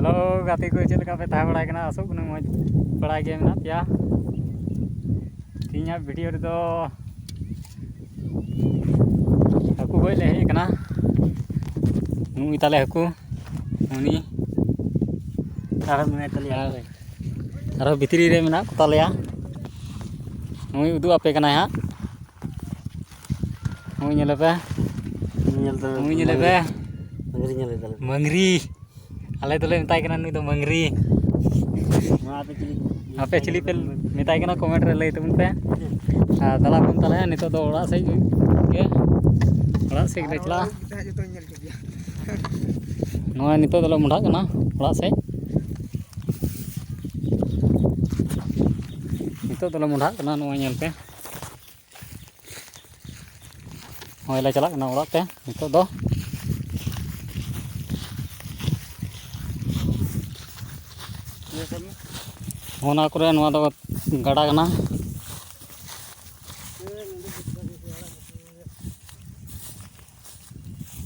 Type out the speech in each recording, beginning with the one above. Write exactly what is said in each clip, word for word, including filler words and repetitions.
ᱛᱚ ᱜᱟᱛᱮ ᱠᱚ, ᱪᱮᱫ ᱞᱮᱠᱟ ᱯᱮ ᱛᱟᱦᱮᱸ ᱵᱟᱲᱟᱭ ᱠᱟᱱᱟ? ᱟᱥᱚᱜ ᱠᱟᱹᱱᱟᱹᱧ ᱢᱚᱡᱽ ᱵᱟᱲᱟ ᱜᱮ ᱢᱮᱱᱟᱜ ᱯᱮᱭᱟ᱾ ᱛᱮᱦᱮᱧᱟᱜ ᱵᱷᱤᱰᱤᱭᱳ ᱨᱮᱫᱚ ᱦᱟᱹᱠᱩ ᱜᱚᱡ ᱞᱮ ᱦᱮᱡ ᱟᱠᱟᱱᱟ᱾ ᱱᱩᱭ ᱛᱟᱞᱮ ᱦᱟᱹᱠᱩ, ᱩᱱᱤ ᱟᱨ ᱢᱮᱱᱟᱭ ᱛᱟᱞᱮᱭᱟ᱾ ᱟᱨ ᱟᱨᱦᱚᱸ ᱵᱷᱤᱛᱨᱤ ᱨᱮ ᱢᱮᱱᱟᱜ ᱠᱚ ᱛᱟᱞᱮᱭᱟ᱾ ᱱᱩᱭ ᱩᱫᱩᱜ ᱟᱯᱮ ᱠᱟᱱᱟᱭ ᱦᱟᱸᱜ᱾ ᱱᱩᱭ ᱧᱮᱞᱮ ᱯᱮ᱾ ᱧᱮᱞ ᱛᱟᱵᱮ ᱱᱩᱭ ᱧᱮᱞᱮ ᱯᱮ᱾ ᱢᱟᱹᱜᱽᱨᱤ ᱧᱮᱞᱮ ᱛᱟᱞᱮ᱾ ᱢᱟᱹᱜᱽᱨᱤ᱾ ᱟᱞᱮ ᱫᱚᱞᱮ ᱢᱮᱛᱟᱭ ᱠᱟᱱᱟ ᱱᱩᱭ ᱫᱚ ᱢᱟᱹᱜᱽᱨᱤ᱾ ᱢᱟ ᱟᱯᱮ ᱪᱤᱞᱤ? ᱟᱯᱮ ᱪᱤᱞᱤ ᱯᱮ ᱢᱮᱛᱟᱭ ᱠᱟᱱᱟ? ᱠᱚᱢᱮᱱᱴ ᱨᱮ ᱞᱟᱹᱭ ᱛᱟᱵᱚᱱ ᱯᱮ᱾ ᱟᱨ ᱫᱟᱞᱟ ᱵᱚᱱ ᱛᱟᱞᱮ ᱱᱤᱛᱚᱜ ᱫᱚ ᱚᱲᱟᱜ ᱥᱮᱫ ᱜᱮ, ᱚᱲᱟᱜ ᱥᱮᱫ ᱜᱮᱞᱮ ᱪᱟᱞᱟᱜᱼᱟ᱾ ᱱᱚᱜᱼᱚᱭ ᱱᱤᱛᱚᱜ ᱫᱚᱞᱮ ᱢᱚᱸᱰᱷᱟᱜ ᱠᱟᱱᱟ ᱚᱲᱟᱜ ᱥᱮᱫ᱾ ᱱᱤᱛᱚᱜ ᱫᱚᱞᱮ ᱢᱚᱸᱰᱷᱟᱜ ᱠᱟᱱᱟ, ᱱᱚᱜᱼᱚᱭ ᱧᱮᱞ ᱯᱮ᱾ ᱱᱚᱜᱼᱚᱭ ᱞᱮ ᱪᱟᱞᱟᱜ ᱠᱟᱱᱟ ᱚᱲᱟᱜ ᱛᱮ ᱱᱤᱛᱚᱜ ᱫᱚ᱾ ᱚᱱᱟ ᱠᱚᱨᱮ ᱱᱚᱣᱟ ᱫᱚ ᱜᱟᱰᱟ ᱠᱟᱱᱟ᱾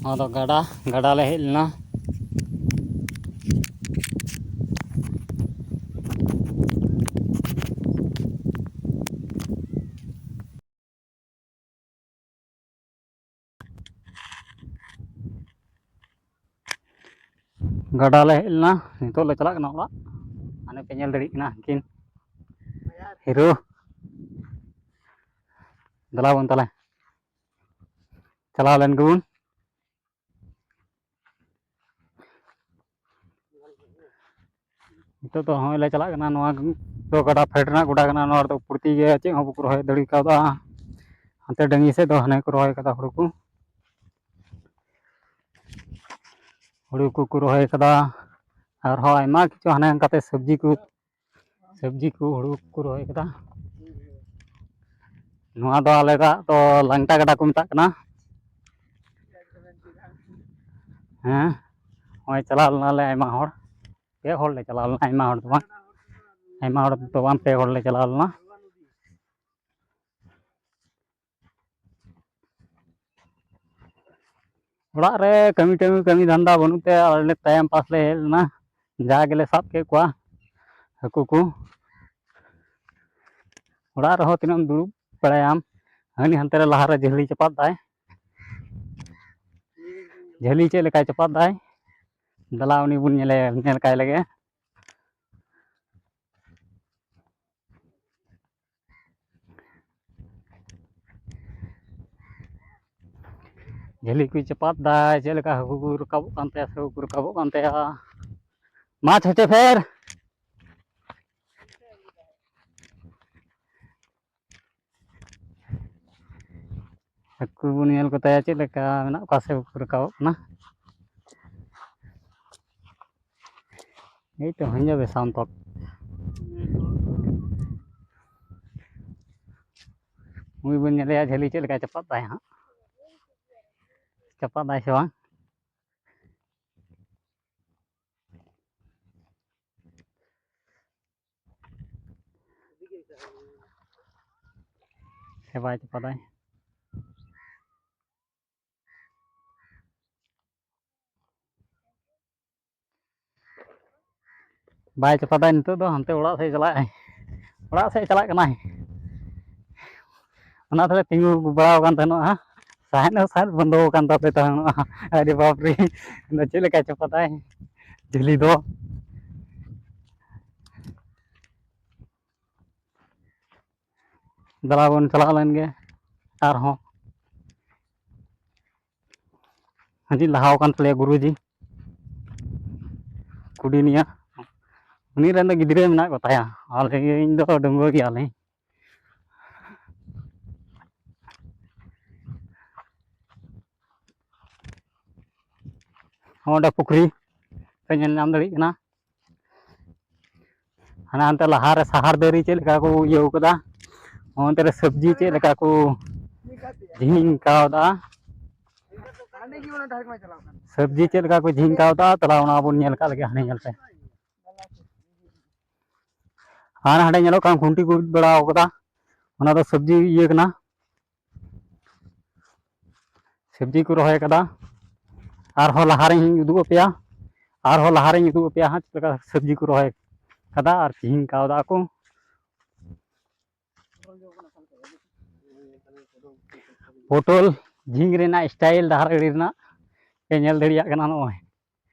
ᱱᱚᱣᱟ ᱫᱚ ᱜᱟᱰᱟ, ᱜᱟᱰᱟ ᱞᱮ ᱦᱮᱡ ᱞᱮᱱᱟ᱾ ᱜᱟᱰᱟ ᱞᱮ ᱦᱮᱡ ᱞᱮᱱᱟ, ᱱᱤᱛᱚᱜ ᱞᱮ ᱪᱟᱞᱟᱜ ᱠᱟᱱᱟ ᱚᱲᱟᱜ᱾ ᱦᱟᱱᱮ ᱯᱮ ᱧᱮᱞ ᱫᱟᱲᱮᱭᱟᱜ ᱠᱟᱱᱟ ᱦᱟᱹᱱᱠᱤᱱ ᱦᱤᱨᱳ᱾ ᱫᱮᱞᱟ ᱵᱚᱱ ᱛᱟᱞᱮ, ᱪᱟᱞᱟᱣ ᱞᱮᱱ ᱜᱮᱵᱚᱱ᱾ ᱱᱤᱛᱚᱜ ᱫᱚ ᱦᱚᱸᱜᱼᱚᱭ ᱞᱮ ᱪᱟᱞᱟᱜ ᱠᱟᱱᱟ᱾ ᱱᱚᱣᱟ ᱫᱚ ᱜᱟᱰᱟ ᱯᱷᱮᱰ ᱨᱮᱱᱟᱜ ᱜᱚᱰᱟ ᱠᱟᱱᱟ᱾ ᱱᱚᱣᱟ ᱨᱮᱫᱚ ᱯᱨᱚᱛᱤ ᱜᱮ ᱪᱮᱫ ᱦᱚᱸ ᱵᱟᱠᱚ ᱨᱚᱦᱚᱭ ᱫᱟᱲᱮ ᱠᱟᱣᱫᱟ᱾ ᱦᱟᱱᱛᱮ ᱰᱟᱹᱦᱤ ᱥᱮᱫ ᱫᱚ ᱦᱟᱱᱮ ᱠᱚ ᱨᱚᱦᱚᱭ ᱠᱟᱫᱟ ᱦᱩᱲᱩ ᱠᱚ᱾ ᱦᱩᱲᱩ ᱠᱚᱠᱚ ᱨᱚᱦᱚᱭ ᱠᱟᱫᱟ᱾ ᱟᱨᱦᱚᱸ ᱟᱭᱢᱟ ᱠᱤᱪᱷᱩ ᱦᱟᱱᱮ ᱚᱱᱠᱟᱛᱮ ᱥᱚᱵᱽᱡᱤ ᱠᱚ, ᱥᱚᱵᱽᱡᱤ ᱠᱚ, ᱦᱩᱲᱩ ᱠᱚᱠᱚ ᱨᱚᱦᱚᱭ ᱠᱟᱫᱟ᱾ ᱱᱚᱣᱟ ᱫᱚ ᱟᱞᱮ ᱫᱚ ᱞᱟᱝᱴᱟ ᱜᱟᱰᱟ ᱠᱚ ᱢᱮᱛᱟᱜ ᱠᱟᱱᱟ᱾ ᱦᱮᱸ, ᱱᱚᱜᱼᱚᱭ ᱪᱟᱞᱟᱣ ᱞᱮᱱᱟᱞᱮ ᱟᱭᱢᱟ ᱦᱚᱲ, ᱯᱮ ᱦᱚᱲ ᱞᱮ ᱪᱟᱞᱟᱣ ᱞᱮᱱᱟ, ᱟᱭᱢᱟ ᱦᱚᱲ ᱫᱚ ᱵᱟᱝ, ᱟᱭᱢᱟ ᱦᱚᱲ ᱫᱚ ᱵᱟᱝ, ᱯᱮ ᱦᱚᱲ ᱞᱮ ᱪᱟᱞᱟᱣ ᱞᱮᱱᱟ᱾ ᱚᱲᱟᱜ ᱨᱮ ᱠᱟᱹᱢᱤ ᱴᱟᱹᱢᱤ, ᱠᱟᱹᱢᱤ ᱫᱷᱟᱱᱫᱟ ᱵᱟᱹᱱᱩᱜ ᱛᱮ ᱟᱞᱮ ᱴᱟᱭᱤᱢ ᱯᱟᱥ ᱞᱮ ᱦᱮᱡ ᱞᱮᱱᱟ᱾ ᱡᱟ ᱜᱮᱞᱮ ᱥᱟᱵ ᱠᱮᱫ ᱠᱚᱣᱟ ᱦᱟᱹᱠᱩ ᱠᱚ᱾ ᱚᱲᱟᱜ ᱨᱮᱦᱚᱸ ᱛᱤᱱᱟᱹᱜ ᱮᱢ ᱫᱩᱲᱩᱵ ᱵᱟᱲᱟᱭᱟᱢ, ᱦᱟᱹᱱᱤ ᱦᱟᱱᱛᱮ ᱨᱮ ᱞᱟᱦᱟ ᱨᱮ ᱡᱷᱟᱹᱞᱤ ᱪᱟᱯᱟᱫ ᱫᱟᱭ, ᱡᱷᱟᱹᱞᱤ ᱪᱮᱫ ᱞᱮᱠᱟᱭ ᱪᱟᱯᱟᱫ ᱫᱟᱭ, ᱫᱮᱞᱟ ᱩᱱᱤ ᱵᱚᱱ ᱧᱮᱞᱮ, ᱧᱮᱞ ᱠᱟᱭ ᱞᱮᱜᱮ᱾ ᱡᱷᱟᱹᱞᱤ ᱠᱚᱭ ᱪᱟᱯᱟᱫ ᱫᱟᱭ, ᱪᱮᱫ ᱞᱮᱠᱟ ᱦᱟᱹᱠᱩ ᱠᱚ ᱨᱟᱠᱟᱵᱚᱜ ᱠᱟᱱ ᱛᱟᱭᱟ ᱥᱮ ᱵᱟᱠᱚ ᱨᱟᱠᱟᱵᱚᱜ ᱠᱟᱱ ᱛᱟᱭᱟ᱾ ᱢᱟ ᱪᱷᱮᱪᱮ ᱯᱷᱮᱨ᱾ ᱦᱟᱹᱠᱩ ᱵᱚᱱ ᱧᱮᱞ ᱠᱚᱛᱟᱭᱟ ᱪᱮᱫ ᱞᱮᱠᱟ ᱢᱮᱱᱟᱜ ᱠᱚᱣᱟ ᱥᱮ ᱵᱟᱠᱚ ᱨᱟᱠᱟᱵᱚᱜ ᱠᱟᱱᱟ᱾ ᱮᱭ ᱛᱚ ᱦᱟᱸᱡᱟ ᱵᱮᱥᱟᱢ ᱛᱚᱠ᱾ ᱩᱱᱤ ᱵᱚᱱ ᱧᱮᱞᱮᱭᱟ ᱡᱷᱟᱹᱞᱤ ᱪᱮᱫ ᱞᱮᱠᱟᱭ ᱪᱟᱯᱟᱫ ᱫᱟᱭ ᱦᱟᱸᱜ᱾ ᱪᱟᱯᱟᱫ ᱫᱟᱭ ᱥᱮ ᱵᱟᱝ? ᱥᱮ ᱵᱟᱭ ᱪᱟᱯᱟᱫᱟᱭ? ᱵᱟᱭ ᱪᱟᱯᱟᱫᱟᱭ ᱱᱤᱛᱚᱜ ᱫᱚ, ᱦᱟᱱᱛᱮ ᱚᱲᱟᱜ ᱥᱮᱫ ᱪᱟᱞᱟᱜ ᱟᱭ, ᱚᱲᱟᱜ ᱥᱮᱫ ᱪᱟᱞᱟᱜ ᱠᱟᱱᱟᱭ᱾ ᱚᱱᱟ ᱛᱮᱞᱮ ᱛᱤᱸᱜᱩ ᱵᱟᱲᱟ ᱟᱠᱟᱱ ᱛᱟᱦᱮᱱᱚᱜᱼᱟ, ᱥᱟᱦᱮᱫ ᱦᱚᱸ ᱥᱟᱦᱮᱫ ᱵᱚᱱᱫᱚ ᱟᱠᱟᱱ ᱛᱟᱯᱮ ᱛᱟᱦᱮᱱᱚᱜᱼᱟ᱾ ᱟᱹᱰᱤ ᱵᱟᱯ ᱨᱮ, ᱪᱮᱫ ᱞᱮᱠᱟ ᱪᱟᱯᱟᱫᱟᱭ ᱡᱷᱟᱹᱞᱤ ᱫᱚ᱾ ᱫᱮᱞᱟ ᱵᱚᱱ ᱪᱟᱞᱟᱣ ᱞᱮᱱ ᱜᱮ ᱟᱨᱦᱚᱸ᱾ ᱦᱟᱹᱡᱤ ᱞᱟᱦᱟᱣ ᱟᱠᱟᱱ ᱛᱟᱞᱮᱭᱟ ᱜᱩᱨᱩᱡᱤ ᱠᱩᱰᱤᱱᱤᱭᱟ᱾ ᱩᱱᱤ ᱨᱮᱱ ᱫᱚ ᱜᱤᱫᱽᱨᱟᱹ ᱢᱮᱱᱟᱜ ᱠᱚ ᱛᱟᱭᱟ, ᱟᱹᱞᱤᱧ ᱫᱚ ᱰᱟᱺᱜᱩᱣᱟᱹ ᱜᱮᱭᱟᱞᱤᱧ᱾ ᱚᱸᱰᱮ ᱯᱩᱠᱷᱨᱤ ᱯᱮ ᱧᱮᱞ ᱧᱟᱢ ᱫᱟᱲᱮᱭᱟᱜ ᱠᱟᱱᱟ᱾ ᱦᱟᱱᱮ ᱦᱟᱱᱛᱮ ᱞᱟᱦᱟᱨᱮ ᱥᱟᱦᱟᱨ ᱫᱟᱨᱮ ᱪᱮᱫ ᱞᱮᱠᱟ ᱠᱚ ᱤᱭᱟᱹᱣ ᱠᱟᱫᱟ, ᱚᱱᱛᱮ ᱨᱮ ᱥᱚᱵᱽᱡᱤ ᱪᱮᱫ ᱞᱮᱠᱟ ᱠᱚ ᱡᱷᱤᱝ ᱠᱟᱣᱫᱟ, ᱥᱚᱵᱽᱡᱤ ᱪᱮᱫ ᱞᱮᱠᱟ ᱠᱚ ᱡᱷᱤᱝ ᱠᱟᱣᱫᱟ, ᱛᱟᱦᱞᱮ ᱚᱱᱟ ᱵᱚᱱ ᱧᱮᱞ ᱠᱟᱜ ᱞᱮᱜᱮ᱾ ᱦᱟᱱᱮ ᱧᱮᱞ ᱯᱮ, ᱟᱨ ᱦᱟᱸᱰᱮ ᱧᱮᱞᱚᱜ ᱠᱟᱱ ᱠᱷᱩᱱᱴᱤ ᱠᱚ ᱵᱤᱫ ᱵᱟᱲᱟ ᱠᱟᱫᱟ, ᱚᱱᱟ ᱫᱚ ᱥᱚᱵᱽᱡᱤ ᱤᱭᱟᱹ ᱠᱟᱱᱟ᱾ ᱥᱚᱵᱽᱡᱤ ᱠᱚ ᱨᱚᱦᱚᱭ ᱠᱟᱫᱟ᱾ ᱟᱨᱦᱚᱸ ᱞᱟᱦᱟᱨᱮᱧ ᱩᱫᱩᱜ ᱟᱯᱮᱭᱟ, ᱟᱨᱦᱚᱸ ᱞᱟᱦᱟᱨᱮᱧ ᱩᱫᱩᱜ ᱟᱯᱮᱭᱟ ᱦᱟᱸᱜ, ᱪᱮᱫ ᱞᱮᱠᱟ ᱥᱚᱵᱽᱡᱤ ᱠᱚ ᱨᱚᱦᱚᱭ ᱠᱟᱫᱟ ᱟᱨ ᱪᱤᱦᱤᱝ ᱠᱟᱣᱫᱟ ᱠᱚ᱾ ᱯᱚᱴᱚᱞ ᱡᱷᱤᱝ ᱨᱮᱱᱟᱜ style ᱰᱟᱦᱟᱨ ᱟᱲᱮ ᱨᱮᱱᱟᱜ ᱯᱮ ᱧᱮᱞ ᱫᱟᱲᱮᱭᱟᱜ ᱠᱟᱱᱟ᱾ ᱱᱚᱜᱼᱚᱭ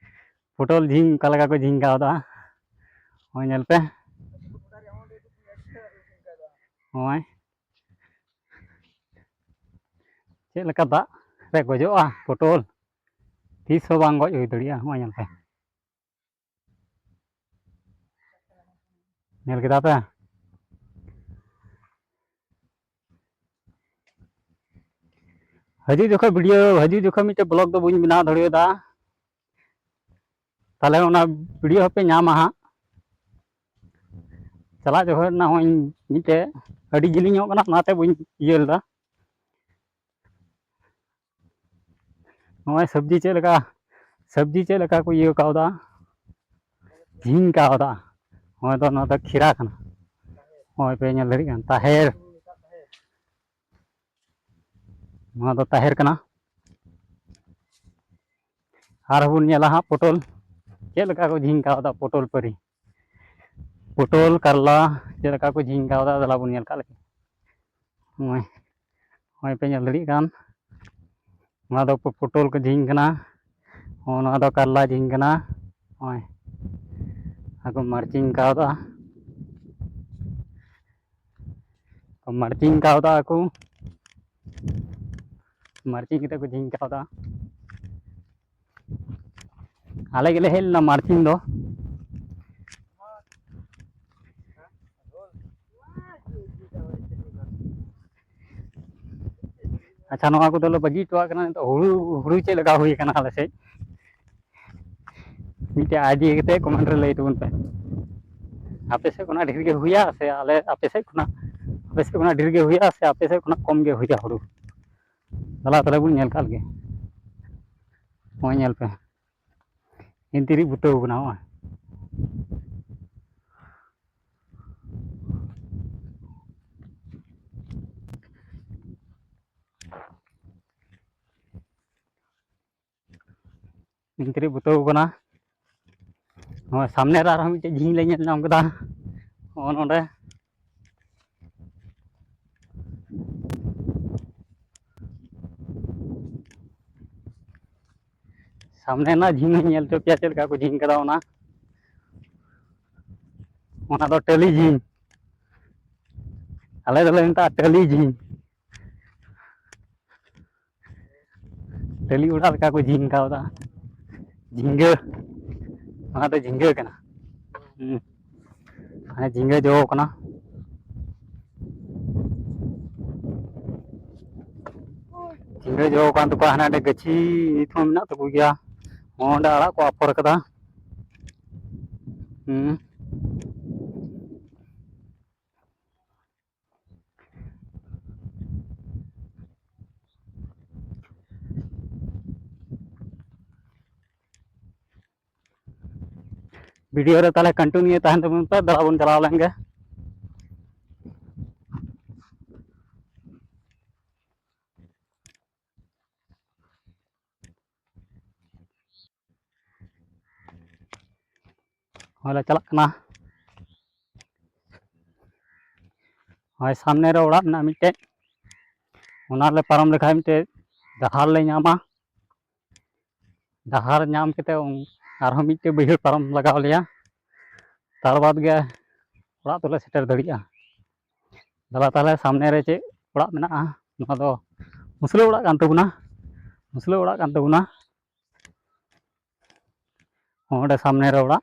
ᱯᱚᱴᱚᱞ ᱡᱷᱤᱝ ᱚᱠᱟ ᱞᱮᱠᱟ ᱠᱚ ᱡᱷᱤᱝ ᱠᱟᱣᱫᱟ, ᱱᱚᱜᱼᱚᱭ ᱧᱮᱞ ᱯᱮ᱾ ᱱᱚᱜᱼᱚᱭ ᱪᱮᱫ ᱞᱮᱠᱟ ᱫᱟᱜ ᱨᱮ ᱜᱚᱡᱚᱜᱼᱟ ᱯᱚᱴᱚᱞ, ᱛᱤᱥ ᱦᱚᱸ ᱵᱟᱝ ᱜᱚᱡ ᱦᱩᱭ ᱫᱟᱲᱮᱭᱟᱜᱼᱟ᱾ ᱱᱚᱜᱼᱚᱭ ᱧᱮᱞ ᱯᱮ, ᱧᱮᱞ ᱠᱮᱫᱟ ᱯᱮ? ᱦᱤᱡᱩᱜ ᱡᱚᱠᱷᱚᱱ video, ᱦᱤᱡᱩᱜ ᱡᱚᱠᱷᱚᱱ ᱢᱤᱫᱴᱮᱡ vlog ᱫᱚ ᱵᱟᱹᱧ ᱵᱮᱱᱟᱣ ᱫᱟᱲᱮᱭᱟᱫᱟ, ᱛᱟᱦᱞᱮ ᱚᱱᱟ video ᱦᱚᱸᱯᱮ ᱧᱟᱢᱟ ᱦᱟᱸᱜ᱾ ᱪᱟᱞᱟᱜ ᱡᱚᱠᱷᱚᱱ ᱨᱮᱱᱟᱜ ᱦᱚᱸ ᱤᱧ ᱢᱤᱫᱴᱮᱡ ᱟᱹᱰᱤ ᱡᱤᱞᱤᱧᱚᱜ ᱠᱟᱱᱟ, ᱚᱱᱟᱛᱮ ᱵᱟᱹᱧ ᱤᱭᱟᱹ ᱞᱮᱫᱟ᱾ ᱱᱚᱜᱼᱚᱭ ᱥᱚᱵᱽᱡᱤ ᱪᱮᱫ ᱞᱮᱠᱟ, ᱥᱚᱵᱽᱡᱤ ᱪᱮᱫ ᱞᱮᱠᱟ ᱠᱚ ᱤᱭᱟᱹ ᱠᱟᱣᱫᱟ, ᱡᱷᱤᱝ ᱠᱟᱣᱫᱟ᱾ ᱱᱚᱜᱼᱚᱭ ᱫᱚ, ᱱᱚᱣᱟ ᱫᱚ ᱠᱷᱤᱨᱟ ᱠᱟᱱᱟ᱾ ᱱᱚᱜᱼᱚᱭ ᱯᱮ ᱧᱮᱞ ᱫᱟᱲᱮᱭᱟᱜ ᱠᱟᱱ ᱛᱟᱦᱮᱨ, ᱱᱚᱣᱟ ᱫᱚ ᱛᱟᱦᱮᱨ ᱠᱟᱱᱟ᱾ ᱟᱨᱦᱚᱸ ᱵᱚᱱ ᱧᱮᱞᱟ ᱦᱟᱸᱜ ᱯᱚᱴᱚᱞ ᱪᱮᱫ ᱞᱮᱠᱟ ᱠᱚ ᱡᱷᱤᱝ ᱠᱟᱣᱫᱟ, ᱯᱚᱴᱚᱞ ᱯᱟᱹᱨᱤ, ᱯᱚᱴᱚᱞ ᱠᱟᱨᱞᱟ ᱪᱮᱫ ᱞᱮᱠᱟ ᱠᱚ ᱡᱷᱤᱝ ᱠᱟᱣᱫᱟ, ᱫᱮᱞᱟ ᱵᱚᱱ ᱧᱮᱞ ᱠᱟᱜ ᱞᱮᱜᱮ᱾ ᱱᱚᱜᱼᱚᱭ, ᱱᱚᱜᱼᱚᱭ ᱯᱮ ᱧᱮᱞ ᱫᱟᱲᱮᱭᱟᱜ ᱠᱟᱱ, ᱱᱚᱣᱟ ᱫᱚ ᱯᱚ-, ᱯᱚᱴᱚᱞ ᱠᱚ ᱡᱷᱤᱝ ᱠᱟᱱᱟ᱾ ᱦᱚᱸ, ᱱᱚᱣᱟ ᱫᱚ ᱠᱟᱨᱞᱟ ᱡᱷᱤᱝ ᱠᱟᱱᱟ᱾ ᱱᱚᱜᱼᱚᱭ ᱟᱨ ᱠᱚ ᱢᱟᱨᱪᱤᱝ ᱠᱟᱣᱫᱟ, ᱢᱟᱨᱪᱤᱝ ᱠᱟᱣᱫᱟ ᱠᱚ, ᱢᱟᱨᱪᱤᱝ ᱠᱟᱛᱮ ᱠᱚ ᱡᱷᱤᱝ ᱠᱟᱣᱫᱟ᱾ ᱟᱞᱮ ᱜᱮᱞᱮ ᱦᱮᱡ ᱞᱮᱱᱟ ᱢᱟᱨᱪᱤᱝ ᱫᱚ᱾ ᱟᱪᱪᱷᱟ, ᱱᱚᱣᱟ ᱠᱚᱫᱚ ᱞᱮ ᱵᱟᱹᱜᱤ ᱦᱚᱴᱚᱣᱟᱜ ᱠᱟᱱᱟ᱾ ᱱᱤᱛᱚᱜ ᱦᱩᱲᱩ, ᱦᱩᱲᱩ ᱪᱮᱫ ᱞᱮᱠᱟ ᱦᱩᱭ ᱠᱟᱱᱟ ᱟᱞᱮ ᱥᱮᱫ? ᱢᱤᱫᱴᱮᱡ idea ᱠᱟᱛᱮ comment ᱨᱮ ᱞᱟᱹᱭ ᱛᱟᱵᱚᱱ ᱯᱮ᱾ ᱟᱯᱮ ᱥᱮᱫ ᱠᱷᱚᱱᱟᱜ ᱰᱷᱮᱨ ᱜᱮ ᱦᱩᱭᱟ ᱥᱮ ᱟᱞᱮ, ᱟᱯᱮ ᱥᱮᱫ ᱠᱷᱚᱱᱟᱜ, ᱟᱯᱮ ᱥᱮᱫ ᱠᱷᱚᱱᱟᱜ ᱰᱷᱮᱨ ᱜᱮ ᱦᱩᱭᱟ ᱥᱮ ᱟᱯᱮ ᱥᱮᱫ ᱠᱷᱚᱱᱟᱜ ᱠᱚᱢ ᱜᱮ ᱦᱩᱭᱟ ᱦᱩᱲᱩ? ᱫᱮᱞᱟ ᱛᱟᱦᱞᱮ ᱵᱚᱱ ᱧᱮᱞ ᱠᱟᱜ ᱞᱮᱜᱮ᱾ ᱱᱚᱜᱼᱚᱭ ᱧᱮᱞ ᱯᱮ, ᱤᱱᱛᱤᱨᱤᱡ ᱵᱩᱴᱟᱹᱣ ᱠᱟᱱᱟ᱾ ᱱᱚᱜᱼᱚᱭ ᱤᱱᱛᱤᱨᱤᱡ ᱵᱩᱴᱟᱹᱣ ᱠᱟᱱᱟ᱾ ᱱᱚᱜᱼᱚᱭ ᱥᱟᱢᱱᱮ ᱨᱮ ᱟᱨᱦᱚᱸ ᱢᱤᱫᱴᱮᱡ ᱡᱷᱤᱞ ᱞᱮ ᱧᱮᱞ ᱧᱟᱢ ᱠᱮᱫᱟ᱾ ᱱᱚᱜᱼᱚ ᱱᱚᱰᱮ ᱥᱟᱢᱱᱮ ᱨᱮᱱᱟᱜ ᱡᱷᱤᱞ ᱦᱚᱸᱧ ᱧᱮᱞ ᱦᱚᱪᱚ ᱯᱮᱭᱟ, ᱪᱮᱫ ᱞᱮᱠᱟ ᱠᱚ ᱡᱷᱤᱞ ᱠᱟᱫᱟ᱾ ᱚᱱᱟ, ᱚᱱᱟ ᱫᱚ ᱴᱟᱹᱞᱤ ᱡᱷᱤᱞ, ᱟᱞᱮ ᱫᱚᱞᱮ ᱢᱮᱛᱟᱜᱼᱟ ᱴᱟᱹᱞᱤ ᱡᱷᱤᱞ᱾ ᱴᱟᱹᱞᱤ ᱚᱲᱟᱜ ᱞᱮᱠᱟ ᱠᱚ ᱡᱷᱤᱞ ᱠᱟᱣᱫᱟ᱾ ᱡᱷᱤᱸᱜᱟᱹ, ᱚᱱᱟ ᱫᱚ ᱡᱷᱤᱸᱜᱟᱹ ᱠᱟᱱᱟ᱾ ᱦᱩᱸ᱾ ᱦᱟᱱᱮ ᱡᱷᱤᱸᱜᱟᱹ ᱡᱚ ᱠᱟᱱᱟ᱾ ᱡᱷᱤᱸᱜᱟᱹ ᱡᱚ ᱠᱟᱱ ᱛᱟᱠᱚᱣᱟ, ᱦᱟᱱᱮ ᱟᱹᱰᱤ ᱜᱟᱹᱪᱷᱤ ᱱᱤᱛ ᱦᱚᱸ ᱢᱮᱱᱟᱜ ᱛᱟᱠᱚ ᱜᱮᱭᱟ᱾ ᱚᱸᱰᱮ ᱟᱲᱟᱜ ᱠᱚ ᱟᱯᱷᱚᱨ ᱠᱟᱫᱟ᱾ ᱦᱩᱸ᱾ ᱵᱷᱤᱰᱤᱭᱳ ᱨᱮ ᱛᱟᱦᱚᱞᱮ ᱠᱚᱱᱴᱤᱱᱤᱭᱩ ᱛᱟᱦᱮᱱ ᱛᱟᱵᱚᱱ ᱯᱮ, ᱫᱟᱬᱟ ᱵᱚᱱ ᱪᱟᱞᱟᱣ ᱞᱮᱱ ᱜᱮ᱾ ᱦᱚᱸᱜᱼᱚᱭ ᱞᱮ ᱪᱟᱞᱟᱜ ᱠᱟᱱᱟ᱾ ᱦᱳᱭ, ᱥᱟᱢᱱᱮ ᱨᱮ ᱚᱲᱟᱜ ᱢᱮᱱᱟᱜᱼᱟ ᱢᱤᱫᱴᱮᱡ, ᱚᱱᱟ ᱞᱮ ᱯᱟᱨᱚᱢ ᱞᱮᱠᱷᱟᱡ ᱢᱤᱫᱴᱮᱡ ᱰᱟᱦᱟᱨ ᱞᱮ ᱧᱟᱢᱟ᱾ ᱰᱟᱦᱟᱨ ᱧᱟᱢ ᱠᱟᱛᱮ ᱩᱱ-, ᱟᱨᱦᱚᱸ ᱢᱤᱫᱴᱮᱡ ᱵᱟᱹᱭᱦᱟᱹᱲ ᱯᱟᱨᱚᱢ ᱞᱟᱜᱟᱣ ᱞᱮᱭᱟ, ᱛᱟᱨ ᱵᱟᱫᱽ ᱜᱮ ᱚᱲᱟᱜ ᱫᱚᱞᱮ ᱥᱮᱴᱮᱨ ᱫᱟᱲᱮᱭᱟᱜᱼᱟ᱾ ᱫᱟᱫᱟ, ᱛᱟᱦᱚᱞᱮ ᱥᱟᱢᱱᱮ ᱨᱮ ᱪᱮᱫ ᱚᱲᱟᱜ ᱢᱮᱱᱟᱜᱼᱟ? ᱱᱚᱣᱟ ᱫᱚ ᱢᱩᱥᱞᱟᱹ ᱚᱲᱟᱜ ᱠᱟᱱ ᱛᱟᱵᱚᱱᱟ᱾ ᱢᱩᱥᱞᱟᱹ ᱚᱲᱟᱜ ᱠᱟᱱ ᱛᱟᱵᱚᱱᱟ᱾ ᱚᱸᱰᱮ ᱥᱟᱢᱱᱮ ᱨᱮ ᱚᱲᱟᱜ᱾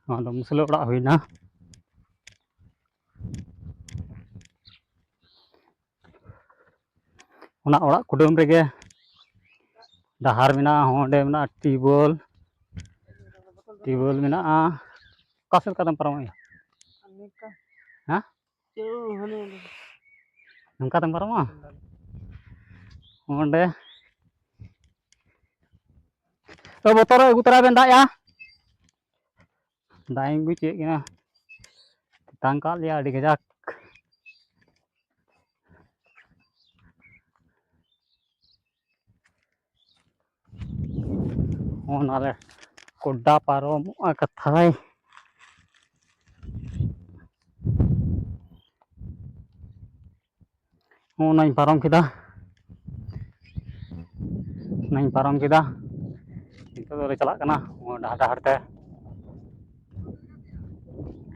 ᱱᱚᱣᱟ ᱫᱚ ᱢᱩᱥᱞᱟᱹ ᱚᱲᱟᱜ ᱦᱩᱭᱱᱟ᱾ ᱚᱱᱟ ᱚᱲᱟᱜ ᱠᱩᱰᱟᱹᱢ ᱨᱮᱜᱮ ᱰᱟᱦᱟᱨ ᱢᱮᱱᱟᱜᱼᱟ, ᱚᱸᱰᱮ ᱢᱮᱱᱟᱜᱼᱟ ᱴᱤᱭᱩᱵᱚᱭᱮᱞ, ᱴᱤᱭᱩᱵᱚᱭᱮᱞ ᱢᱮᱱᱟᱜᱼᱟ᱾ ᱚᱠᱟ ᱥᱮᱫ ᱞᱮᱠᱟᱛᱮᱢ ᱯᱟᱨᱚᱢᱚᱜᱼᱟ? ᱦᱮᱸ? ᱱᱚᱝᱠᱟ ᱛᱮᱢ ᱯᱟᱨᱚᱢᱚᱜᱼᱟ? ᱚᱸᱰᱮ ᱛᱚ ᱵᱚᱛᱚᱨ ᱟᱹᱜᱩ ᱛᱚᱨᱟᱭ ᱵᱮᱱ ᱫᱟᱜ ᱭᱟ᱾ ᱫᱟᱜ ᱤᱧ ᱟᱹᱜᱩ ᱦᱚᱪᱚᱭᱮᱫ ᱠᱟᱱᱟ, ᱛᱮᱛᱟᱝ ᱠᱟᱜ ᱞᱮᱭᱟ ᱟᱹᱰᱤ ᱠᱟᱡᱟᱠ᱾ ᱚᱱᱟᱞᱮ ᱠᱚᱰᱟ ᱯᱟᱨᱚᱢᱚᱜᱼᱟ ᱠᱟᱛᱷᱟᱭ᱾ ᱚᱱᱟᱧ ᱯᱟᱨᱚᱢ ᱠᱮᱫᱟ, ᱚᱱᱟᱧ ᱯᱟᱨᱚᱢ ᱠᱮᱫᱟ᱾ ᱱᱤᱛᱚᱜ ᱫᱚᱞᱮ ᱪᱟᱞᱟᱜ ᱠᱟᱱᱟ ᱰᱟᱦᱟᱨ ᱰᱟᱦᱟᱨ ᱛᱮ,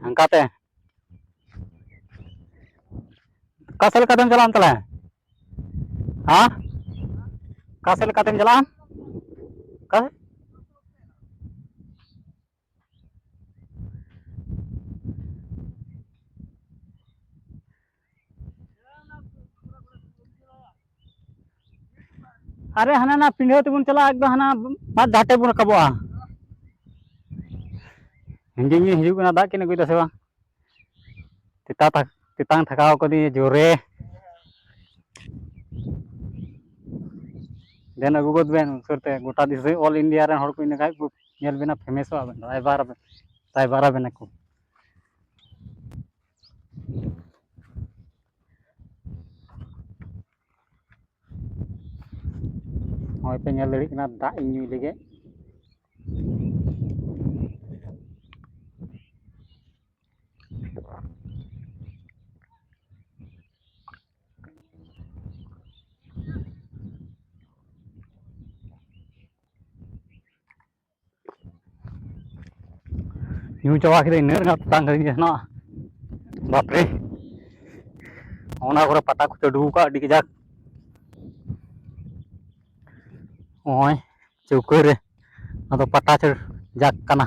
ᱦᱟᱱᱠᱟ ᱛᱮ᱾ ᱚᱠᱟ ᱥᱮᱫ ᱞᱮᱠᱟᱛᱮᱢ ᱪᱟᱞᱟᱜᱼᱟ ᱛᱟᱦᱞᱮ? ᱦᱮᱸ? ᱚᱠᱟ ᱥᱮᱫ ᱞᱮᱠᱟᱛᱮᱢ ᱪᱟᱞᱟᱜᱼᱟ? ᱚᱠᱟ ᱥᱮᱫ? ᱟᱨᱮ, ᱦᱟᱱᱟ ᱱᱟ ᱯᱤᱸᱰᱷᱟᱹ ᱛᱮᱵᱚᱱ ᱪᱟᱞᱟᱜᱼᱟ, ᱮᱠᱫᱚᱢ ᱦᱟᱱᱟ ᱵᱟᱫ ᱜᱷᱟᱴᱮ ᱵᱚᱱ ᱨᱟᱠᱟᱵᱚᱜᱼᱟ᱾ ᱦᱤᱸᱡᱤ ᱦᱤᱸᱡᱤ ᱦᱤᱡᱩᱜ ᱠᱟᱱᱟ, ᱫᱟᱜ ᱠᱤᱱ ᱟᱹᱜᱩᱭᱮᱫᱟ ᱥᱮ ᱵᱟᱝ? ᱛᱮᱛᱟ ᱛᱷᱟ-, ᱛᱮᱛᱟᱝ ᱛᱷᱟᱠᱟᱣ ᱠᱟᱹᱫᱤᱧᱟ ᱡᱳᱨᱮ᱾ ᱫᱮᱱ ᱟᱹᱜᱩ ᱜᱚᱫ ᱵᱮᱱ ᱩᱥᱟᱹᱨ ᱛᱮ, ᱜᱚᱴᱟ ᱫᱤᱥᱚᱢ, all India ᱨᱮᱱ ᱦᱚᱲ ᱠᱚ ᱤᱱᱟᱹ ᱠᱷᱟᱡ ᱠᱚ ᱧᱮᱞ ᱵᱮᱱᱟ, ᱯᱷᱮᱢᱮᱥᱚᱜᱼᱟ ᱵᱮᱱ, ᱨᱟᱭᱵᱟᱨ ᱟᱵᱮᱱ, ᱨᱟᱭᱵᱟᱨ ᱟᱵᱮᱱᱟ ᱠᱚ᱾ ᱱᱚᱜᱼᱚᱭ ᱯᱮ ᱧᱮᱞ ᱫᱟᱲᱮᱭᱟᱜ ᱠᱟᱱᱟ, ᱫᱟᱜ ᱤᱧ ᱧᱩᱭ ᱞᱟᱹᱜᱤᱫ᱾ ᱧᱩ ᱪᱟᱵᱟ ᱠᱮᱫᱟᱹᱧ, ᱤᱱᱟᱹᱜ ᱨᱮᱱᱟᱜ ᱛᱮᱛᱟᱝ ᱠᱟᱹᱫᱤᱧ ᱛᱟᱦᱮᱱᱟ᱾ ᱵᱟᱯᱨᱮ, ᱚᱱᱟ ᱠᱚᱨᱮ ᱯᱟᱴᱟ ᱠᱚ ᱪᱟᱹᱰᱩ ᱟᱠᱟᱫ ᱟᱹᱰᱤ ᱠᱟᱡᱟᱠ᱾ ᱱᱚᱜᱼᱚᱭ ᱪᱟᱹᱣᱠᱟᱹ ᱨᱮ ᱟᱫᱚ ᱯᱟᱴᱟ ᱪᱟᱹᱲ ᱡᱟᱠ ᱠᱟᱱᱟ᱾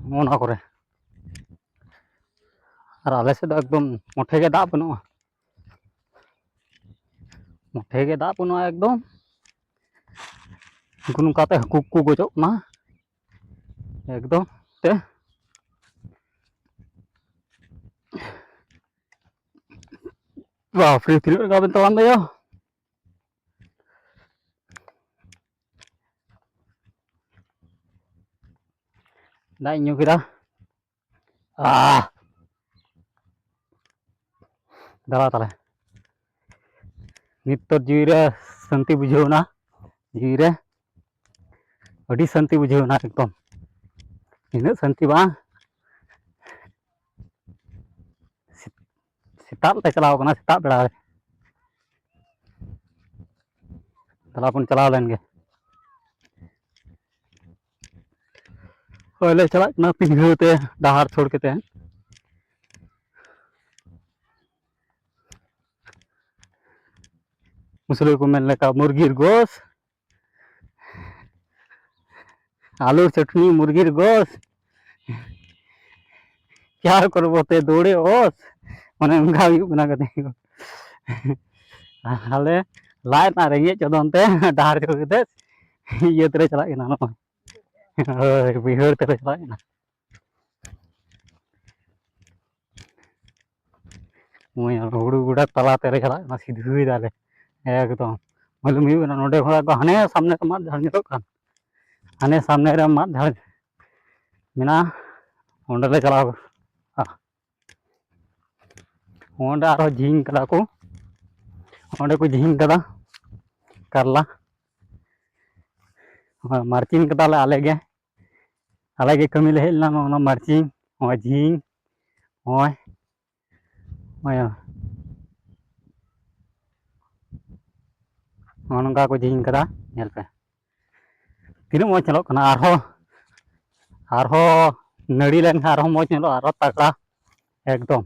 ᱱᱚᱜᱼᱚ ᱱᱚᱣᱟ ᱠᱚᱨᱮ᱾ ᱟᱨ ᱟᱞᱮ ᱥᱮᱫ ᱫᱚ ᱮᱠᱫᱚᱢ ᱢᱚᱴᱷᱮ ᱜᱮ ᱫᱟᱜ ᱵᱟᱹᱱᱩᱜᱼᱟ, ᱢᱚᱴᱷᱮ ᱜᱮ ᱫᱟᱜ ᱵᱟᱹᱱᱩᱜᱼᱟ ᱮᱠᱫᱚᱢ᱾ ᱩᱱᱠᱩ ᱱᱚᱝᱠᱟᱛᱮ ᱦᱟᱹᱠᱩ ᱠᱚ ᱜᱚᱡᱚᱜ ᱠᱟᱱᱟ ᱮᱠᱫᱚᱢ ᱛᱮ᱾ ᱵᱟᱯᱨᱮ, ᱛᱤᱱᱟᱹᱜ ᱞᱮᱠᱟ ᱵᱮᱱ ᱛᱟᱲᱟᱢ ᱫᱟᱭᱟ᱾ ᱫᱟᱜ ᱤᱧ ᱧᱩ ᱠᱮᱫᱟ᱾ ᱟᱦ! ᱫᱟᱬᱟ ᱛᱟᱞᱮ᱾ ᱱᱤᱛ ᱛᱚ ᱡᱤᱣᱤ ᱨᱮ ᱥᱟᱹᱱᱛᱤ ᱵᱩᱡᱷᱟᱹᱣ ᱮᱱᱟ᱾ ᱡᱤᱣᱤ ᱨᱮ ᱟᱹᱰᱤ ᱥᱟᱹᱱᱛᱤ ᱵᱩᱡᱷᱟᱹᱣ ᱮᱱᱟ ᱮᱠᱫᱚᱢ᱾ ᱱᱤᱱᱟᱹᱜ ᱥᱟᱹᱱᱛᱤ ᱵᱟᱝ, ᱥᱮᱛᱟᱜ ᱞᱮ ᱪᱟᱞᱟᱣ ᱠᱟᱱᱟ, ᱥᱮᱛᱟᱜ ᱵᱮᱲᱟ ᱨᱮ᱾ ᱫᱮᱞᱟ ᱵᱚᱱ ᱪᱟᱞᱟᱣ ᱞᱮᱱ ᱜᱮ᱾ ᱦᱳᱭ ᱞᱮ ᱪᱟᱞᱟᱜ ᱠᱟᱱᱟ ᱯᱤᱰᱷᱟᱹᱣ ᱛᱮ, ᱰᱟᱦᱟᱨ ᱪᱷᱚᱲ ᱠᱟᱛᱮ᱾ ᱢᱩᱥᱞᱟᱹ ᱠᱚ ᱢᱮᱱ ᱞᱮᱠᱟ, ᱢᱩᱨᱜᱤᱨ ᱜᱳᱥ, ᱟᱞᱩᱨ ᱪᱟᱴᱱᱤ, ᱢᱩᱨᱜᱤᱨ ᱜᱳᱥ, ᱠᱭᱟ ᱠᱚᱨᱵᱚ ᱛᱮ ᱫᱳᱲᱮ ᱳᱥ, ᱢᱟᱱᱮ ᱚᱱᱠᱟ ᱦᱩᱭᱩᱜ ᱠᱟᱱᱟ ᱠᱟᱹᱴᱤᱡ᱾ ᱟᱞᱮ ᱞᱟᱡ ᱨᱮᱱᱟᱜ ᱨᱮᱸᱜᱮᱡ ᱪᱚᱫᱚᱱ ᱛᱮ ᱰᱟᱦᱟᱨ ᱪᱚ ᱠᱟᱛᱮ ᱤᱭᱟᱹ ᱛᱮᱞᱮ ᱪᱟᱞᱟᱜ ᱠᱟᱱᱟ, ᱱᱚᱜᱼᱚᱭ᱾ ᱦᱳᱭ, ᱵᱟᱹᱭᱦᱟᱹᱲ ᱛᱮᱞᱮ ᱪᱟᱞᱟᱜ ᱠᱟᱱᱟ᱾ ᱱᱚᱜᱼᱚᱭ ᱦᱩᱲᱩ ᱜᱚᱰᱟ ᱛᱟᱞᱟ ᱛᱮᱞᱮ ᱪᱟᱞᱟᱜ ᱠᱟᱱᱟ, ᱥᱤᱫᱷᱟᱹᱭ ᱫᱟᱞᱮ ᱮᱠᱫᱚᱢ᱾ ᱢᱟᱞᱩᱢ ᱦᱩᱭᱩᱜ ᱠᱟᱱᱟ, ᱱᱚᱸᱰᱮ ᱠᱷᱚᱱᱟᱜ ᱫᱚ ᱦᱟᱱᱮ ᱥᱟᱢᱱᱮ ᱨᱮ ᱢᱟᱫ ᱡᱷᱟᱲ ᱧᱮᱞᱚᱜ ᱠᱟᱱ, ᱦᱟᱱᱮ ᱥᱟᱢᱱᱮ ᱨᱮ ᱢᱟᱫ ᱡᱷᱟᱲ ᱢᱮᱱᱟᱜᱼᱟ, ᱚᱸᱰᱮ ᱞᱮ ᱪᱟᱞᱟᱣ ᱠᱚᱜᱼᱟ᱾ ᱚᱸᱰᱮ ᱟᱨᱦᱚᱸ ᱡᱷᱤᱝ ᱠᱟᱫᱟ ᱠᱚ, ᱚᱸᱰᱮ ᱠᱚ ᱡᱷᱤᱝ ᱠᱟᱫᱟ ᱠᱟᱨᱞᱟ᱾ ᱦᱳᱭ, ᱢᱟᱨᱪᱤᱝ ᱠᱟᱫᱟᱞᱮ ᱟᱞᱮ ᱜᱮ, ᱟᱞᱮ ᱜᱮ ᱠᱟᱹᱢᱤ ᱞᱮ ᱦᱮᱡ ᱞᱮᱱᱟ᱾ ᱱᱚᱜᱼᱚ ᱱᱚᱣᱟ ᱢᱟᱨᱪᱤᱝ, ᱱᱚᱜᱼᱚᱭ ᱡᱷᱤᱝ, ᱱᱚᱜᱼᱚᱭ, ᱱᱚᱜᱼᱚᱭ, ᱱᱚᱜᱼᱚ ᱱᱚᱝᱠᱟ ᱠᱚ ᱡᱷᱤᱝ ᱠᱟᱫᱟ, ᱧᱮᱞ ᱯᱮ᱾ ᱛᱤᱱᱟᱹᱜ ᱢᱚᱡᱽ ᱧᱮᱞᱚᱜ ᱠᱟᱱᱟ᱾ ᱟᱨᱦᱚᱸ, ᱟᱨᱦᱚᱸ ᱱᱟᱹᱲᱤ ᱞᱮᱱᱠᱷᱟᱱ ᱟᱨᱦᱚᱸ ᱢᱚᱡᱽ ᱧᱮᱞᱚᱜᱼᱟ, ᱟᱨᱦᱚᱸ ᱛᱟᱜᱲᱟ ᱮᱠᱫᱚᱢ᱾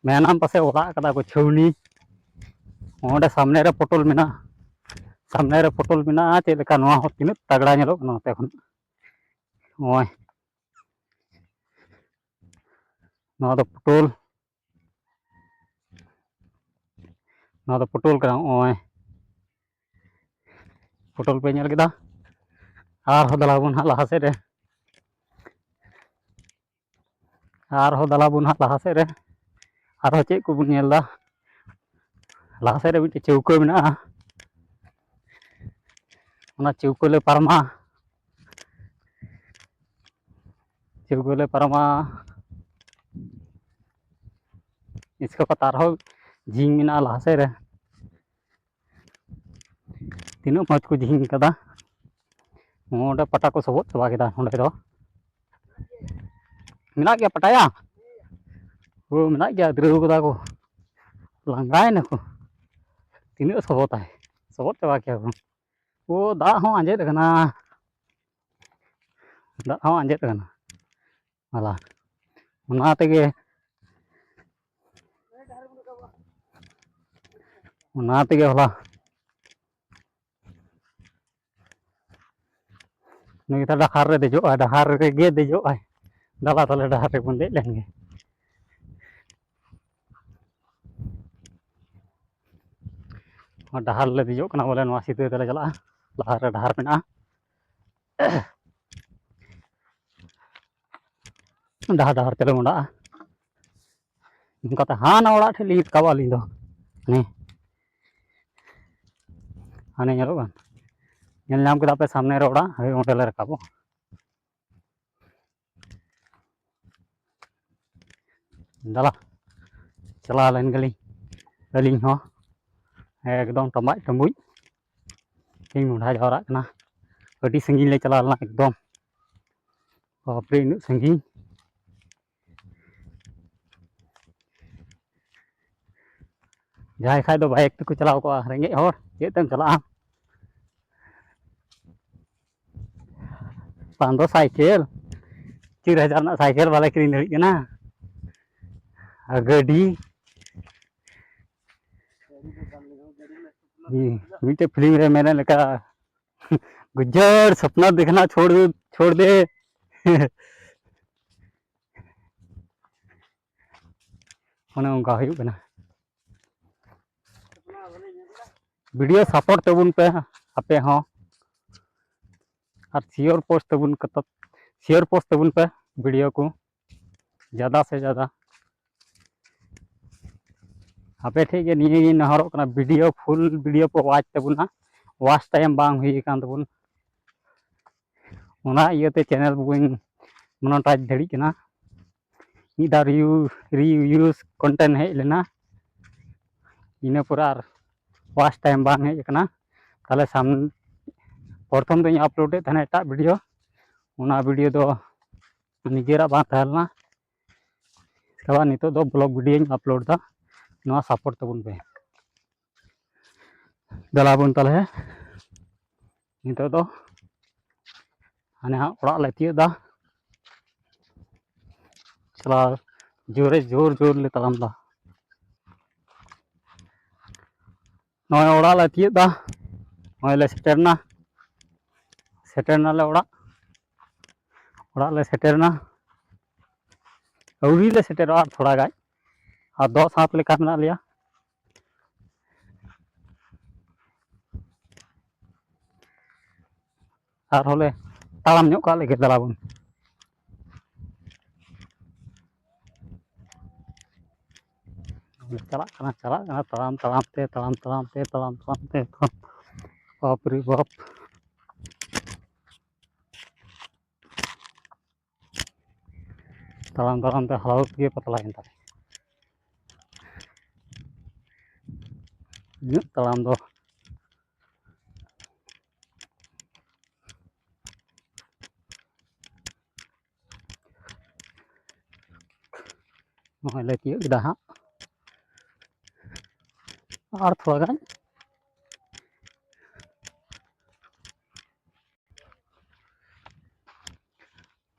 ᱢᱮᱱᱟᱢ ᱯᱟᱥᱮᱡ ᱚᱲᱟᱜ ᱠᱟᱫᱟ ᱠᱚ ᱪᱷᱟᱹᱣᱱᱤ᱾ ᱚᱸᱰᱮ ᱥᱟᱢᱱᱮ ᱨᱮ ᱯᱚᱴᱚᱞ ᱢᱮᱱᱟᱜᱼᱟ, ᱥᱟᱢᱱᱮ ᱨᱮ ᱯᱚᱴᱚᱞ ᱢᱮᱱᱟᱜᱼᱟ᱾ ᱪᱮᱫ ᱞᱮᱠᱟ ᱱᱚᱣᱟ ᱦᱚᱸ ᱛᱤᱱᱟᱹᱜ ᱛᱟᱜᱲᱟ ᱧᱮᱞᱚᱜ ᱠᱟᱱᱟ ᱱᱚᱛᱮ ᱠᱷᱚᱱ᱾ ᱱᱚᱜᱼᱚᱭ ᱱᱚᱣᱟ ᱫᱚ ᱯᱚᱴᱚᱞ, ᱱᱚᱣᱟ ᱫᱚ ᱯᱚᱴᱚᱞ ᱠᱟᱱᱟ᱾ ᱱᱚᱜᱼᱚᱭ ᱯᱚᱴᱚᱞ ᱯᱮ ᱧᱮᱞ ᱠᱮᱫᱟ᱾ ᱟᱨᱦᱚᱸ ᱫᱮᱞᱟ ᱵᱚᱱ ᱦᱟᱸᱜ ᱞᱟᱦᱟ ᱥᱮᱫ ᱨᱮ, ᱟᱨᱦᱚᱸ ᱫᱮᱞᱟ ᱵᱚᱱ ᱦᱟᱸᱜ ᱞᱟᱦᱟ ᱥᱮᱫ ᱨᱮ᱾ ᱟᱨᱦᱚᱸ ᱪᱮᱫ ᱠᱚᱵᱚᱱ ᱧᱮᱞ ᱮᱫᱟ? ᱞᱟᱦᱟ ᱥᱮᱫ ᱨᱮ ᱢᱤᱫᱴᱮᱡ ᱪᱟᱹᱣᱠᱟᱹ ᱢᱮᱱᱟᱜᱼᱟ, ᱚᱱᱟ ᱪᱟᱹᱣᱠᱟᱹ ᱞᱮ ᱯᱟᱨᱚᱢᱟ᱾ ᱪᱟᱹᱣᱠᱟᱹ ᱞᱮ ᱯᱟᱨᱚᱢᱟ᱾ ᱤᱥᱠᱮ ᱵᱟᱫ ᱟᱨᱦᱚᱸ ᱡᱷᱤᱝ ᱢᱮᱱᱟᱜᱼᱟ ᱞᱟᱦᱟ ᱥᱮᱫ ᱨᱮ᱾ ᱛᱤᱱᱟᱹᱜ ᱢᱚᱡᱽ ᱠᱚ ᱡᱤᱦᱤᱧ ᱠᱟᱫᱟ᱾ ᱱᱚᱰᱮ ᱯᱟᱴᱟ ᱠᱚ ᱥᱚᱵᱚᱫ ᱪᱟᱵᱟ ᱠᱮᱫᱟ᱾ ᱱᱚᱰᱮ ᱫᱚ ᱢᱮᱱᱟᱜ ᱜᱮᱭᱟ ᱯᱟᱴᱟᱭᱟ᱾ ᱦᱳ, ᱢᱮᱱᱟᱜ ᱜᱮᱭᱟ, ᱫᱽᱨᱟᱹᱣ ᱠᱟᱫᱟ ᱠᱚ, ᱞᱟᱸᱜᱟᱭᱮᱱᱟ ᱠᱚ᱾ ᱛᱤᱱᱟᱹᱜ ᱥᱚᱵᱚᱛᱟᱭ, ᱥᱚᱵᱚᱫ ᱪᱟᱵᱟ ᱠᱮᱭᱟ ᱠᱚ᱾ ᱳ, ᱫᱟᱜ ᱦᱚᱸ ᱟᱸᱡᱮᱫ ᱟᱠᱟᱱᱟ, ᱫᱟᱜ ᱦᱚᱸ ᱟᱸᱡᱮᱫ ᱟᱠᱟᱱᱟ᱾ ᱦᱚᱞᱟ ᱚᱱᱟ ᱛᱮᱜᱮ, ᱚᱱᱟ ᱛᱮᱜᱮ ᱦᱚᱞᱟ ᱱᱩᱭ ᱫᱚ ᱰᱟᱦᱟᱨ ᱨᱮ ᱫᱮᱡᱚᱜᱼᱟᱭ, ᱰᱟᱦᱟᱨ ᱨᱮᱜᱮ ᱫᱮᱡᱚᱜᱼᱟᱭ᱾ ᱫᱟᱞᱟ ᱛᱟᱦᱞᱮ ᱰᱟᱦᱟᱨ ᱨᱮᱵᱚᱱ ᱫᱮᱡ ᱞᱮᱱ ᱜᱮ᱾ ᱰᱟᱦᱟᱨ ᱞᱮ ᱫᱮᱡᱚᱜ ᱠᱟᱱᱟ ᱵᱚᱞᱮ, ᱱᱚᱣᱟ ᱥᱤᱫᱟᱹ ᱛᱮᱞᱮ ᱪᱟᱞᱟᱜᱼᱟ, ᱞᱟᱦᱟ ᱨᱮ ᱰᱟᱦᱟᱨ ᱢᱮᱱᱟᱜᱼᱟ᱾ ᱰᱟᱦᱟᱨ ᱰᱟᱦᱟᱨ ᱛᱮᱞᱮ ᱢᱚᱸᱰᱟᱜᱼᱟ᱾ ᱚᱱᱠᱟᱛᱮ ᱦᱟᱱᱟ ᱚᱲᱟᱜ ᱴᱷᱮᱱ ᱞᱤᱧ ᱨᱟᱠᱟᱵᱟ ᱟᱹᱞᱤᱧ ᱫᱚ᱾ ᱦᱟᱱᱮ, ᱦᱟᱱᱮ ᱧᱮᱞᱚᱜ ᱠᱟᱱ, ᱧᱮᱞ ᱧᱟᱢ ᱠᱮᱫᱟ ᱯᱮ ᱥᱟᱢᱱᱮ ᱨᱮ ᱚᱲᱟᱜ, ᱦᱳᱭ ᱚᱸᱰᱮ ᱞᱮ ᱨᱟᱠᱟᱵᱚᱜ᱾ ᱫᱟᱞᱟ, ᱪᱟᱞᱟᱣ ᱞᱮᱱ ᱜᱮᱞᱤᱧ ᱟᱹᱞᱤᱧ ᱦᱚᱸ᱾ ᱮᱠᱫᱚᱢ ᱴᱟᱢᱵᱟᱡ ᱴᱟᱢᱵᱩᱡ ᱞᱤᱧ ᱢᱚᱸᱰᱷᱟ ᱡᱟᱣᱨᱟᱜ ᱠᱟᱱᱟ᱾ ᱟᱹᱰᱤ ᱥᱟᱺᱜᱤᱧ ᱞᱮ ᱪᱟᱞᱟᱣ ᱞᱮᱱᱟ ᱮᱠᱫᱚᱢ᱾ ᱵᱟᱯᱨᱮ, ᱤᱱᱟᱹᱜ ᱥᱟᱺᱜᱤᱧ᱾ ᱡᱟᱦᱟᱸᱭ ᱠᱷᱟᱡ ᱫᱚ ᱵᱟᱭᱤᱠ ᱛᱮᱠᱚ ᱪᱟᱞᱟᱣ ᱠᱚᱜᱼᱟ, ᱨᱮᱸᱜᱮᱡ ᱦᱚᱲ ᱪᱮᱫ ᱛᱮᱢ ᱪᱟᱞᱟᱜᱼᱟ? ᱵᱟᱝ ᱫᱚ ᱥᱟᱭᱠᱮᱞ, ᱪᱟᱹᱨ ᱦᱟᱡᱟᱨ ᱨᱮᱱᱟᱜ ᱥᱟᱭᱠᱮᱞ ᱵᱟᱞᱮ ᱠᱤᱨᱤᱧ ᱫᱟᱲᱮᱭᱟᱜ ᱠᱟᱱᱟ᱾ ᱟᱨ ᱜᱟᱹᱰᱤ, ᱢᱤᱫᱴᱮᱡ ᱯᱷᱤᱞᱢ ᱨᱮ ᱢᱮᱱᱮᱫ ᱞᱮᱠᱟ, ᱜᱩᱡᱟᱨ ᱥᱟᱯᱱᱟ ᱫᱮᱠᱷᱱᱟ ᱪᱷᱳᱲ ᱫᱮ, ᱪᱷᱳᱲ ᱫᱮ᱾ ᱚᱱᱮ ᱚᱱᱠᱟ ᱦᱩᱭᱩᱜ ᱠᱟᱱᱟ᱾ ᱵᱷᱤᱰᱤᱭᱳ ᱥᱟᱯᱳᱨᱴ ᱛᱟᱵᱚᱱ ᱯᱮ ᱟᱯᱮ ᱦᱚᱸ, ᱟᱨ ᱥᱤᱭᱳᱨ ᱯᱳᱥᱴ ᱛᱟᱵᱚᱱ, ᱥᱤᱭᱳᱨ ᱯᱳᱥᱴ ᱛᱟᱵᱚᱱ ᱯᱮ ᱵᱷᱤᱰᱤᱭᱳ ᱠᱚ ᱡᱟᱫᱟ ᱥᱮ ᱡᱟᱫᱟ᱾ ᱟᱯᱮ ᱴᱷᱮᱡ ᱜᱮ ᱱᱤᱭᱟᱹ ᱜᱤᱧ ᱱᱮᱦᱚᱨᱚᱜ ᱠᱟᱱᱟ, ᱵᱷᱤᱰᱤᱭᱳ, ᱯᱷᱩᱞ ᱵᱷᱤᱰᱤᱭᱳ ᱯᱮ ᱣᱟᱪ ᱛᱟᱵᱚᱱᱟ᱾ ᱣᱟᱪ ᱴᱟᱭᱤᱢ ᱵᱟᱝ ᱦᱩᱭ ᱟᱠᱟᱱ ᱛᱟᱵᱚᱱ, ᱚᱱᱟ ᱤᱭᱟᱹᱛᱮ ᱪᱮᱱᱮᱞ ᱵᱟᱹᱧ ᱢᱚᱱᱚᱴᱟᱭᱤᱡᱽ ᱫᱟᱲᱮᱭᱟᱜ ᱠᱟᱱᱟ᱾ ᱢᱤᱫ ᱫᱷᱟᱣ ᱨᱤᱭᱩ-, ᱨᱤᱭᱩᱡᱽ ᱠᱚᱱᱴᱮᱱᱴ ᱦᱮᱡ ᱞᱮᱱᱟ, ᱤᱱᱟᱹ ᱯᱚᱨᱮ ᱟᱨ ᱣᱟᱪ ᱴᱟᱭᱤᱢ ᱵᱟᱝ ᱦᱮᱡ ᱟᱠᱟᱱᱟ᱾ ᱛᱟᱦᱚᱞᱮ ᱥᱟᱢ ᱯᱨᱚᱛᱷᱚᱢ ᱫᱚᱧ ᱟᱯᱞᱳᱰᱮᱫ ᱛᱟᱦᱮᱱᱟ ᱮᱴᱟᱜ ᱵᱷᱤᱰᱤᱭᱳ, ᱚᱱᱟ ᱵᱷᱤᱰᱤᱭᱳ ᱫᱚ ᱱᱤᱡᱮᱨᱟᱜ ᱵᱟᱝ ᱛᱟᱦᱮᱸ ᱞᱮᱱᱟ᱾ ᱛᱚᱵᱮ ᱱᱤᱛᱚᱜ ᱫᱚ ᱵᱞᱚᱜ ᱵᱷᱤᱰᱤᱭᱳᱧ ᱟᱯᱞᱳᱰ ᱮᱫᱟ, ᱱᱚᱣᱟ ᱥᱟᱯᱳᱨᱴ ᱛᱟᱵᱚᱱ ᱯᱮ᱾ ᱫᱮᱞᱟ ᱵᱚᱱ ᱛᱟᱦᱚᱞᱮ ᱱᱤᱛᱚᱜ ᱫᱚ ᱦᱟᱱᱮ ᱦᱟᱸᱜ ᱚᱲᱟᱜ ᱞᱮ ᱛᱤᱭᱳᱜ ᱮᱫᱟ᱾ ᱪᱟᱞᱟᱣ ᱡᱳᱨᱮ ᱡᱳᱨ ᱡᱳᱨ ᱞᱮ ᱛᱟᱲᱟᱢ ᱮᱫᱟ᱾ ᱱᱚᱜᱼᱚᱭ ᱚᱲᱟᱜ ᱞᱮ ᱛᱤᱭᱳᱜ ᱮᱫᱟ, ᱱᱚᱜᱼᱚᱭ ᱞᱮ ᱥᱮᱴᱮᱨ ᱮᱱᱟ, ᱥᱮᱴᱮᱨ ᱮᱱᱟᱞᱮ ᱚᱲᱟᱜ, ᱚᱲᱟᱜ ᱞᱮ ᱥᱮᱴᱮᱨ ᱮᱱᱟ᱾ ᱟᱹᱣᱨᱤ ᱞᱮ ᱥᱮᱴᱮᱨᱚᱜᱼᱟ, ᱟᱨ ᱛᱷᱚᱲᱟ ᱜᱟᱱ, ᱟᱨ ᱫᱚᱥ ᱦᱟᱛ ᱞᱮᱠᱟ ᱢᱮᱱᱟᱜ ᱞᱮᱭᱟ᱾ ᱟᱨᱦᱚᱸ ᱞᱮ ᱛᱟᱲᱟᱢ ᱧᱚᱜ ᱠᱟᱜ ᱞᱮᱜᱮ, ᱫᱮᱞᱟ ᱵᱚᱱ᱾ ᱪᱟᱞᱟᱜ ᱠᱟᱱᱟ, ᱪᱟᱞᱟᱜ ᱠᱟᱱᱟ, ᱛᱟᱲᱟᱢ ᱛᱟᱲᱟᱢ ᱛᱮ, ᱛᱟᱲᱟᱢ ᱛᱟᱲᱟᱢ ᱛᱮ, ᱛᱟᱲᱟᱢ ᱛᱟᱲᱟᱢ ᱛᱮ, ᱛᱟᱲᱟᱢ᱾ ᱵᱟᱯ ᱨᱮ ᱵᱟᱯ᱾ ᱛᱟᱲᱟᱢ ᱛᱟᱲᱟᱢ ᱛᱮ ᱦᱟᱞᱚᱛ ᱜᱮ ᱯᱟᱛᱞᱟᱭᱮᱱ ᱛᱟᱞᱮ᱾ ᱤᱧᱟᱹᱜ ᱛᱟᱲᱟᱢ ᱫᱚ ᱱᱚᱜᱼᱚᱭ ᱞᱮ ᱛᱤᱭᱳᱜ ᱠᱮᱫᱟ ᱦᱟᱸᱜ, ᱟᱨ ᱛᱷᱚᱲᱟ ᱜᱟᱱ᱾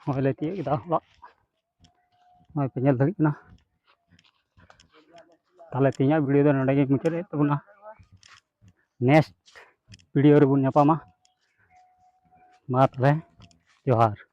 ᱱᱚᱜᱼᱚᱭ ᱞᱮ ᱛᱤᱭᱳᱜ ᱠᱮᱫᱟ ᱚᱲᱟᱜ, ᱱᱚᱜᱼᱚᱭ ᱯᱮ ᱧᱮᱞ ᱫᱟᱲᱮᱭᱟᱜ ᱠᱟᱱᱟ᱾ ᱛᱟᱦᱚᱞᱮ ᱛᱮᱦᱮᱧᱟᱜ ᱵᱷᱤᱰᱤᱭᱳ ᱫᱚ ᱱᱚᱰᱮ ᱜᱮᱧ ᱢᱩᱪᱟᱹᱫ ᱮᱫ ᱛᱟᱵᱚᱱᱟ᱾ ᱱᱮᱠᱥᱴ ᱵᱷᱤᱰᱤᱭᱳ ᱨᱮᱵᱚᱱ ᱧᱟᱯᱟᱢᱟ᱾ ᱢᱟ ᱛᱚᱵᱮ, ᱡᱚᱦᱟᱨ᱾